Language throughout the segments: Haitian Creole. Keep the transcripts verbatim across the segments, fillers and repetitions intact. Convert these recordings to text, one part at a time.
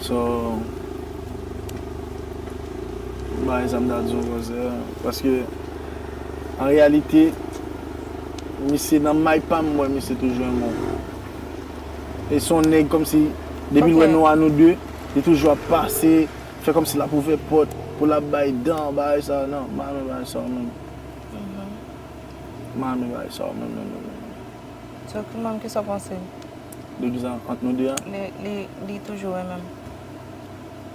So, bagay sa m ta di w konsa, paske, an reyalite, misye nan may pa m, m wè misye toujou renmen w. E se yon nèg kòmsi, depi l wè nou a nou de, li toujou ap pase, fè kòmsi l ap ouvè pòt pou l ap bay dan, bagay sa, non, m pa renmen bagay sa yo menm. M pa renmen bagay sa yo menm, menm, menm, menm. So, ki menm, kisa w panse? De kisa? Ant nou de a? Li, li, li toujou renmen m.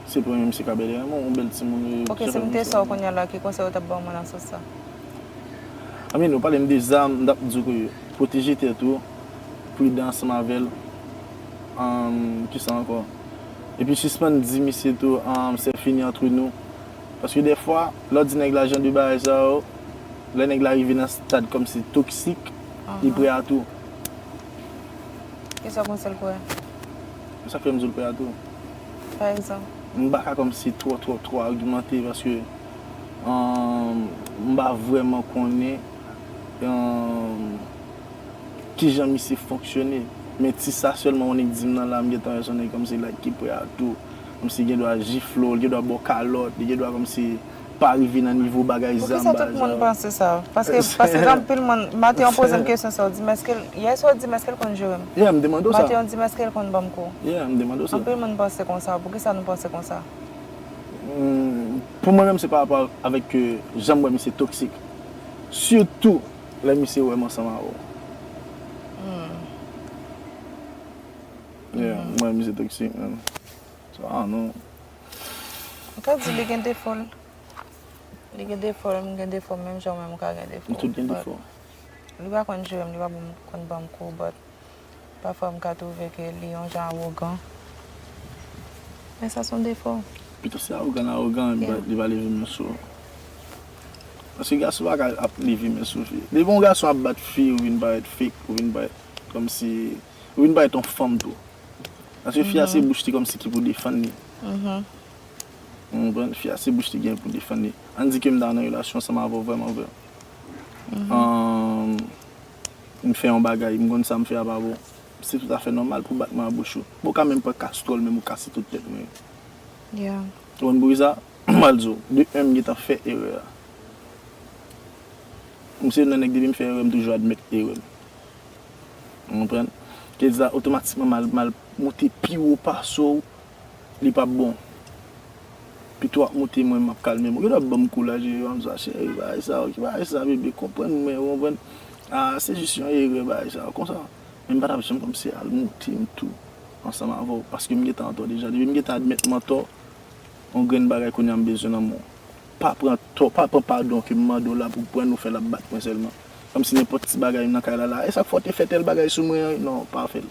Se premye misye ka bèl renmen w, yon bèl timoun. Ok, si m te sè w kounye a la, ki konsèy ou t ap ban mwen nan sans sa? I mean, ou pale m de zam, m t ap di w ke pwoteje tèt ou, pridan ansanm avè l. Ahn, kisa ankò? Epi sispann di misye tou, ahn, c'est fini entre nous. Paske dèfwa, lè w di nèg la jan de bagay sa yo, lè nèg la rive nan stad kòmsi toksik, li prè a tou. Kisa w panse l prè? Sa k fè m di w l prè a tou. Pa egzanp? M pa ka kòmsi twò, twò, twò agimante paske, ahn, m pa vrèman konnen, ahn, kijan misye fonksyone. Men ti sa sèlman ou annik di m nan la, m gentan wè se yon nèg kòmsi like ki prè a tou. Kòmsi gen dwa jifle w, li gen dwa ba w kalòt, li gen dwa kòmsi pa rive nan nivo bagay zam, bagay sa yo. Poukisa tout moun panse sa? Paske, paske gen anpil moun, maten yon poze m kesyon sa, w di m èske l, yè swa w di m èske l konn jere m. Yeah, m demande w sa. Maten yon di m èske l konn ban m kou. Yeah, m demande w sa. Anpil moun panse konsa. Poukisa nou panse konsa? Hmm, pou mwen menm, se pa rapò avèk ke jan m wè misye toksik. Sitou, lè misye wè m ansanm avè w. Yeah, m wè misye toksik, man. So, I don't know. Ou ka di li gen defo l. Li gen defo l, m gen defo m, menm jan ou menm ou ka gen defo w. Nou tout gen defo. Li pa konn jere m, li pa konn ban m kou, but pafwa m ka twouve ke li yon jan awogan. Men sa se yon defo. Pito se awogan l awogan, li pa, li pa leve men sou ou. Paske gason pa ka ap leve men sou fi. Depi yon gason ap bat fi, ou vin parèt fake, ou vin parèt kòmsi, ou vin parèt yon fanm tou. Paske fi a se bouch li kòmsi ki pou defann li. Ou konprann? Fi a se bouch li gen pou defann li. Ann di ke m ta nan relasyon ansanm avè w vrèman vrè. Ahn, m fè yon bagay, m konn sa m fè a pa bon. Se toutafè nòmal pou w bat mwen a bouch ou. Bon, ou ka menm pran kastwòl, menm ou kase tout tèt mwen. Yeah. Ou konn poukisa? M pral di w, de un, m gentan fè erè a. M se youn nan nèg, depi m fè erè, m toujou admèt erè m. Ou konprann? Kè di sa, otomatikman, m al, m al monte pi wo pase w, li p ap bon. Pito w ap monte, mwen, m ap kalme m. Ou gen dwa ban m kou la, jere, w ap di, "A, cheri, bagay sa, ki bagay sa, bebe, konprann mwen, ou konprann? A, se jis yon erè, bagay sa, konsa." Men m pa t ap janm kòmsi al monte m tou ansanm avè w, paske m gentan antò deja. Depi m gentan admèt m antò, yon grenn bagay kounye a m bezwen nan men w. Pa pran tò, pa pran padon ke m mande w la pou pran ou fè l ap bat mwen sèlman. Kòmsi nenpòt ti bagay m nan kay la la. E sa k fè w te fè tèl bagay sou mwen an? Non, pa fè l.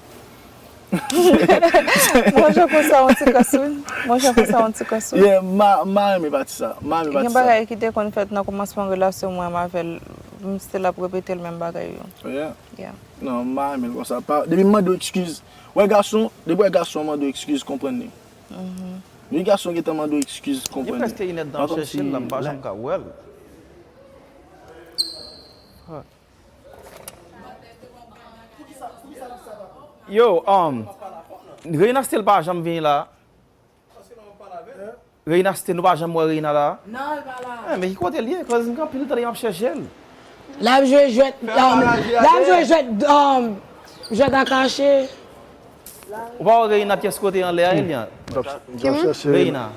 Mwen jan konsa yon ti kòs wi. Mwen jan konsa yon ti kòs wi. Yeah, m pa, m pa renmen pati sa. M pa renmen pati sa. Gen bagay ki te konn fèt nan kòmansman relasyon mwen avè l, m still ap repete l menm bagay yo. Oh, yeah? Yeah. Non, m pa renmen l konsa. Pa, depi m mande w ekskiz, wè gason, depi wè gason mande w ekskiz, konprann li. Depi gason gentan mande w ekskiz, konprann li. Li prèske inèdtan ap chèche l la, m pa janm ka wè l. Yo, um, Reina still pa janm vini la. Reina still, nou pa janm wè Reina la. Non, li pa la. Eh, men ki kote l ye? Cause m gen anpil tan depi m ap chèche l. L ap jwe jwèt, um, l ap jwe jwèt, um, jwèt an kache. Ou pa wè Reina pyès kote anlè a, Elian? Reina.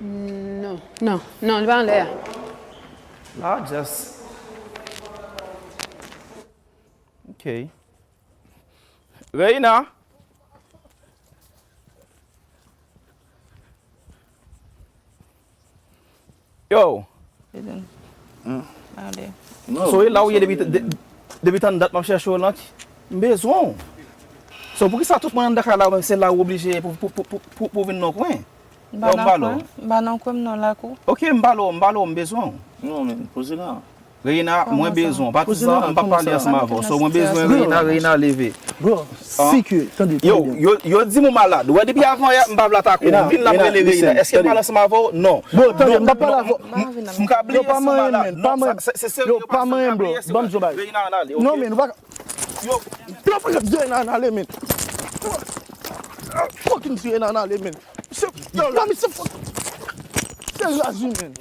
Non, non, non, li pa anlè a. Ah, just. Ok. Reina. Yo. So, e la ou ye depi, de-, depi tann dat m ap chèche w lan, m bezwen w. So, poukisa tout moun anndan kay la, se la ou oblije pou, pou, pou, pou, pou, pou vin nan kwen? M pa nan kwen, m pa nan kwen, m nan lakou. Ok, m pale w, m pale w, m bezwen w. Non, men, poze la. Reina, mwen bezwen w. Pati sa, m p ap pale ansanm avè w. So, mwen bezwen Reina, Reina leve. Bro, si ke, tande, yo, tande byen. Yo, yo di m ou malad. Wè, depi avan yè, m pa vle atake w. Vin la, m rele Reina. Èske m pale ansanm avè w? Non. Bro, tande, m p ap pale avè w. M ka bliye si w malad. Non, sa, se, se serye, yo, pa mwen menm, bro. Ban m di w bagay. Reina, ann ale, ok? Non, men, nou pa ka. Yo. Yo, frè, Reina, ann ale, men. Fucking tiye nan ale, men. Misye, yo, yo, misye fuck. Se razi, men.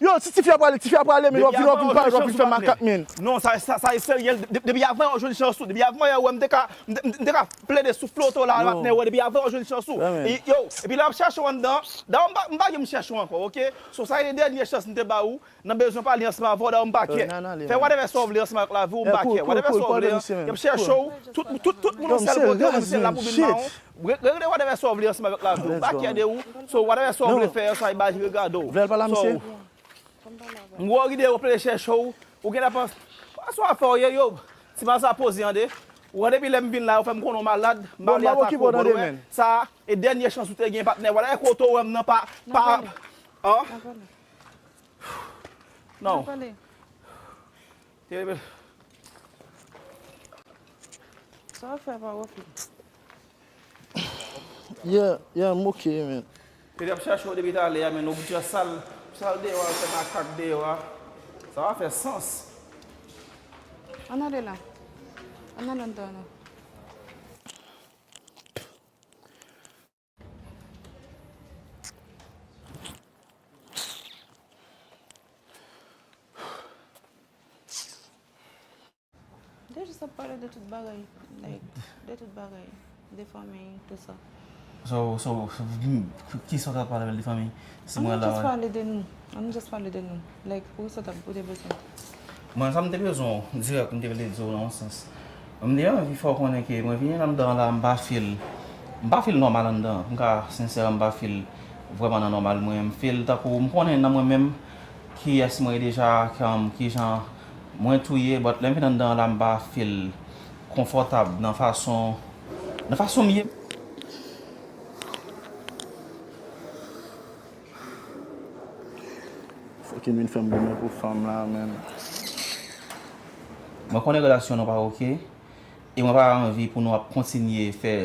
Yo, si tifi a prale, tifi a prale, men w ap vin, w ap vin pale, w ap vin fè makak, men. Non, sa, sa, sa e serye. De- de- Depi avan yon jwenn chans ou, depi avan yon wè m te ka, m te- m te ka plede soufle oto la, maten, wè, depi avan yon jwenn chans ou. E, yo, epi lè w ap chèche w anndan, dayè m pa, m pa gen m chèche w ankò, oke? So, sa e dènye chans m te ba ou, nan bezwen pale ansanm avè w, dayè m pa kè. Fè whatever sa w vle ansanm avèk lavi w, m pa kè. Whatever sa w vle, y ap chèche w, tout, tout, tout moun yon sèl kote, yon sèl la pou vin ba w. Re- Regle whatever sa w vle ansanm avèk lavi w. M pa kè de ou. So, whatever sa w vle fè, sa e bay regade w. Vle al pale a misye? M wè w ri de ou plede chèche w. Ou gen la panse, pa sou afè w ye, yo. Ti mal sa poze an de. Ou wè depi lè m vin la, ou fè m konnen w malad. M pa vle atake w, bro. Sa e dènye chans ou te gen, patnè. Whatever kote w wè m nan, pa, pa, an? Non. Sa w fè pa wòf li. Yeah, yeah, I'm okay, man. Te ap chache w depi talè a, men ou bouch sal, sal deyò a, fè makak deyò a. Sa pa fè sans. Ann ale la. Ann ale anndan la. Te jis ap pale de tout bagay, like, de tout bagay, de fanmi, tout sa. So, so, so, hmm, kisa w t ap pale avè l de fanmi? Si mwen la. Ann just pale de nou. Ann just pale de nou. Like, pou sa t ap, ou te bezwen. Mwen, sa m te bezwen w dirèk, m te vle di w nan yon sans. M te anvi fè w konnen ke mwen vini anndan la, m pa feel, m pa feel nòmal anndan. M ka sensè, m pa feel vrèman nan nòmal mwen. M feel tankou m konnen nan mwen menm kiyès mwen ye deja, ki, um, kijan mwen tou ye, but lè m vin anndan la, m pa feel konfòtab nan fason, nan fason m ye. Fucking vin fè m goumen pou fanm la, man. Mwen konnen relasyon nou pa oke, e mwen pa anvi pou nou ap kontinye fè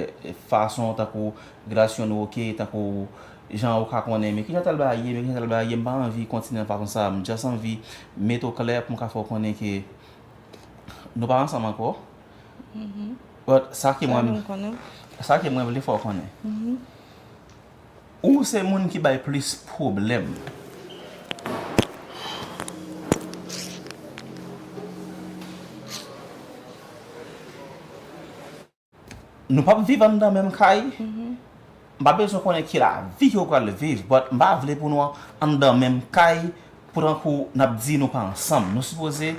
fason tankou relasyon nou oke, tankou jan ou ka konnen, men kijan tèl bagay ye, men kijan tèl bagay ye, m pa anvi kontinye nan fason sa, m just anvi mete w klè pou m ka fè w konnen ke nou pa ansanm ankò. But sa ke mwen, sa ke mwen vle fè w konnen. Ou se moun ki bay plis pwoblèm. Nou p ap viv anndan menm kay. M pa bezwen konnen ki lavi ke w pral viv, but m pa vle pou nou anndan menm kay, pou tankou n ap di nou pa ansanm. Nou sipoze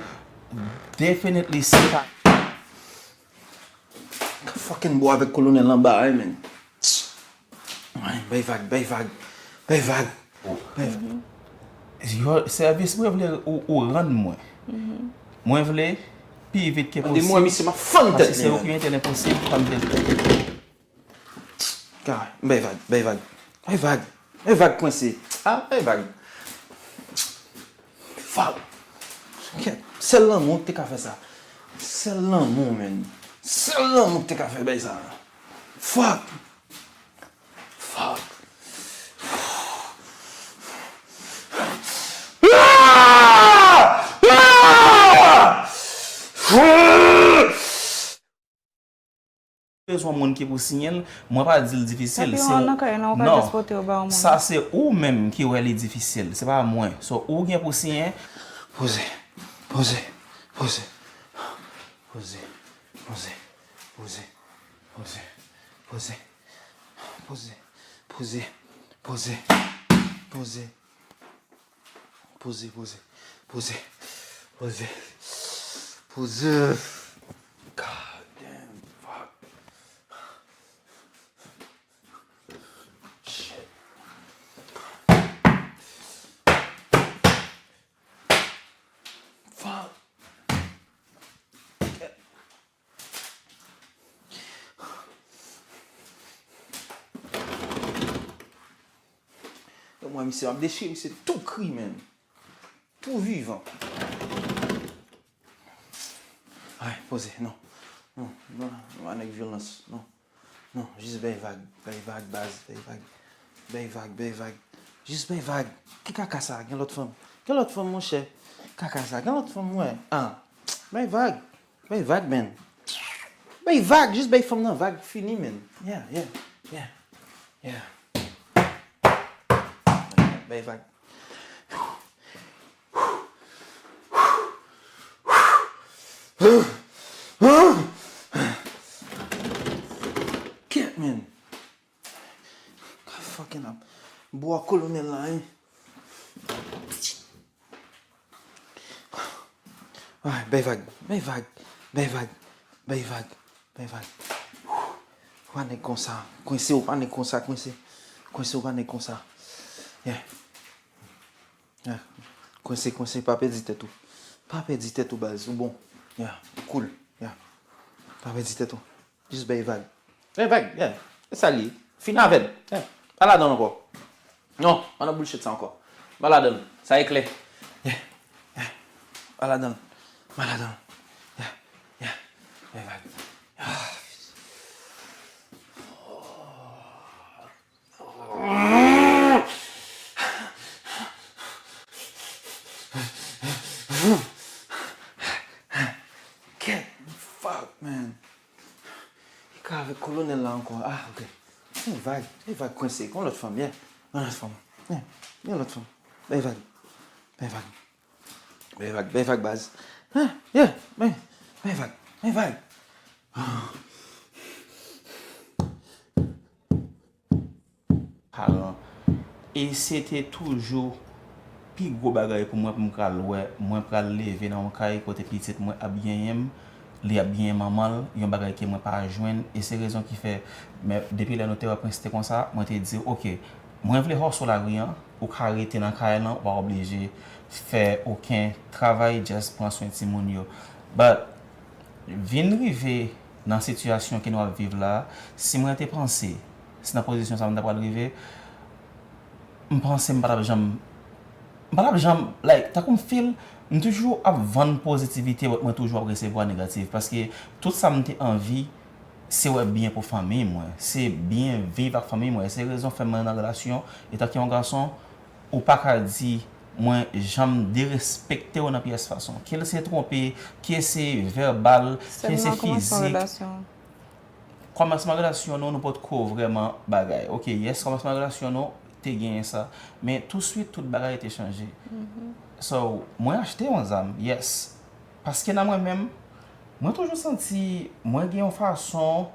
definitely separe. Fucking bo avèk kolonèl anba a, wi, men. Ay, bay vag, bay vag, bay vag, bay vag. Yo, sèvis mwen vle ou, ou rann mwen. Mwen vle pi vit ke posib. Mwen, misye, m ap fann tèt li, se ou ki mete l enposib, fann tèt. Kay, bay vag, bay vag, bay vag. Bay vag kwense. Ah, bay vag. Fuck. Kèt. Sèl lanmou ki te ka fè sa. Sèl lanmou, man. Sèl lanmou ki te ka fè bay sa. Fuck. Fuck. Ah! Ah! Bezwen moun ki pou siyen l, mwen pa di l difisil. Epi se ou, nan kay la, ou ka non, just pote yo ba yon moun. Sa se ou menm ki wè li difisil, se pa mwen. So, ou gen pou siyen. Poze, poze, poze. Poze, poze, poze, poze, poze, poze, poze, poze, poze. Poze, poze, poze, poze, poze. God damn, fuck. Shit. Fuck. Yo, mwen, misye, m ap dechire misye tou kri, man. Tou vivan. Ay, poze, non. Non, non, non, anèk vyolans, non. Non, jis bay vag, bay vag, baz, bay vag. Bay vag, bay vag. Jis bay vag. Ki kaka sa? Gen lòt fanm. Gen lòt fanm, monchè. Kaka sa? Gen lòt fanm, wè. Ah. Bay vag. Bay vag, man. Bay vag, jis bay fanm nan vag, fini, man. Yeah, yeah, yeah, yeah. Bay vag. Kèt, man. Fucking up. Bwa kolonèl la, hein. Ay, bay vag, bay vag, bay vag, bay vag, bay vag. Ou pa nèg konsa. Kwense, ou pa nèg konsa, kwense. Kwense, ou pa nèg konsa. Yeah. Yeah. Kwense, kwense, pa pèdi tèt ou. Pa pèdi tèt ou, baz. Ou bon. Yeah. Ou cool. Yeah. Pa pèdi tèt ou. Jis bay vag. Bay vag, yeah. Se sa l ye. Fini avè l. Yeah. Pa ladan l ankò. Non, pa nan bullshit sa ankò. Pa ladan l. Sa e klè. Yeah. Yeah. Pa ladan l. Pa ladan l. Yeah. Yeah. Bay vag. Ah. Kèt, fuck, man. Li ka avèk kolonèl la ankò. Ah, ok. Yon vag, yon vag kwense. Yon lòt fanm, yeah. Yon lòt fanm. Yeah. Yon lòt fanm. Bay vag. Bay vag. Bay vag, bay vag, baz. Ah, yeah. Bay, bay vag. Bay vag. Paran. E se te toujou pi gwo bagay pou mwen pou m pral wè mwen pral leve nan yon kay kote pitit mwen ap genyen m, li ap genyen manman l, yon bagay ke mwen pa jwenn. E se rezon ki fè, men depi lè nou te wè Prince te konsa, mwen te di, oke, mwen vle hustle lari an, ou ka rete nan kay lan, ou pa oblije fè okenn travay, just pran swen timoun yo. But, vin rive nan sitiyasyon ke nou ap viv la, si mwen te panse, si nan pozisyon sa mwen ta pral rive, m panse m pa t ap janm, m pa t ap janm, like, tankou m feel, m toujou ap vann pozitivite, but mwen toujou ap resevwa negatif, paske tout sa m te anvi, se wè byen pou fanmi mwen, se byen viv ak fanmi mwen, se rezon fè mwen nan relasyon, etanke yon gason, ou pa ka di mwen janm derespekte w nan pyès fason. Ke se twonpe, ke se vèbal, ke se fizik. Kòmansman relasyon nou, nou potko vrèman bagay. Ok, yes, kòmansman relasyon nou, te genyen sa. Men touswit, tout bagay te chanje. So, mwen achte yon zam, yes. Paske nan mwen menm, mwen toujou santi mwen gen yon fason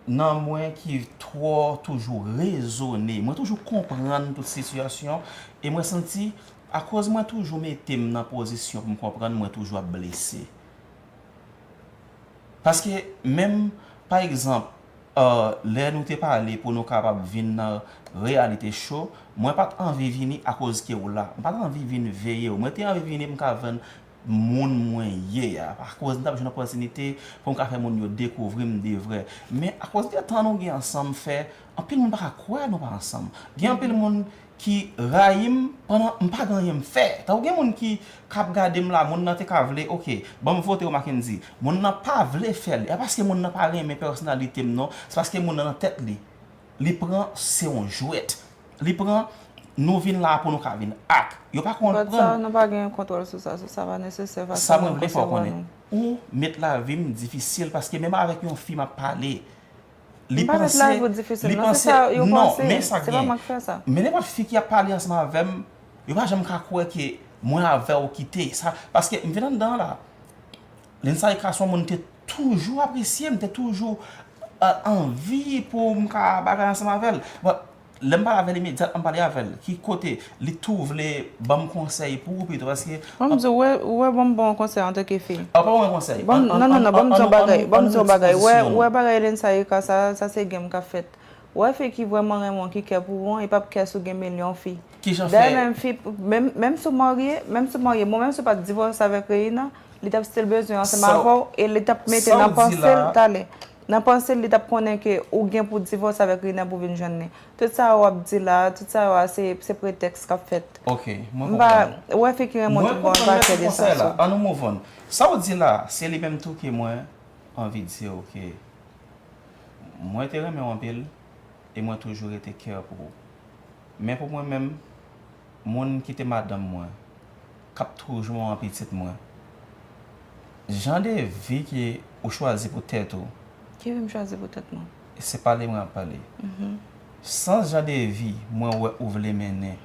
nan mwen ki twò toujou rezone. Mwen toujou konprann tout sitiyasyon. E mwen santi, akoz mwen toujou mete m nan pozisyon pou m konprann, mwen toujou ap blese. Paske menm, pa egzanp, uh, lè nou te pale pou nou kapab vin nan Reality Show, mwen pa t anvi vini akoz ke w la. Mwen pa t anvi vin veye w. Mwen te anvi vini pou m ka vann moun mwen ye a. Akoz m t ap jwenn opòtinite pou m ka fè moun yo dekouvri m de vrè. Men akoz de tan nou gen ansanm fè, anpil moun pa ka kwè nou pa ansanm. Gen anpil moun ki rayi m pandan m pa gen anyen m fè. Tankou gen moun ki k ap gade m la, moun nan te ka vle, oke, ban m vote w Mackendy. Moun nan pa vle fè l. E pa paske moun nan pa renmen pèsonalite m non, se paske moun nan nan tèt li. Li pran se yon jwèt. Li pran nou vin la pou nou ka vin ak. Yo pa konprann. But sa, nou pa gen kontwòl sou sa, so sa pa nesesè fason nou konsevwa nou. Sa mwen vle fè w konnen. Ou met lavi m difisil paske menm avèk yon fi m ap pale, li panse, li panse, non, men sa gen. Men nenpòt fi ki ap pale ansanm avè m, yo pa janm ka kwè ke mwen avè w kite. Sa, paske m vin anndan an la. Lensayika se yon moun m te toujou apresye, m te toujou, uh, anvi pou m ka bagay ansanm avè l. But, lè m pale avè l imedyatman, m pale avè l. Ki kote li tou vle ban m konsèy pou ou pito, paske. Ban m di w, ou wè, ou wè, ban m ba w konsèy antanke fi. Ah, pa ban mwen konsèy. Non, non, non, ban m di w yon bagay, ban m di w yon bagay. Wè, wè bagay Lensayika sa, sa se game k ap fèt. Wè fi ki vrèman renmen w, ki care pou ou an, li p ap care si w gen milyon fi. Kijan fè? Dayè menm fi, menm, menm si w marye, menm si w marye, bon, menm si w pa t divòse avèk Reina, li t ap still bezwen ansanm avè w e li t ap mete nan panse l, talè. Nan panse l, li t ap konnen ke ou gen pou divòse avèk Reina pou vin jwenn li. Tout sa yo w ap di la, tout sa yo a, se, se pretèks k ap fèt. Ok, mwen konprann. M pa, wè fi ki renmen w, tout bon, pa care de sa. Ann nou move on. Sa w di la, se li menm tou ke mwen anvi di w ke mwen te renmen w anpil e mwen toujou rete care pou ou. Men pou mwen menm, moun ki te madanm mwen, k ap toujou manman pitit mwen, jan de vi ke ou chwazi pou tèt ou, Ki vi m chwazi pou tèt mwen? Se pale mwen ap pale. Sans jan de vi mwen wè ou vle mennen,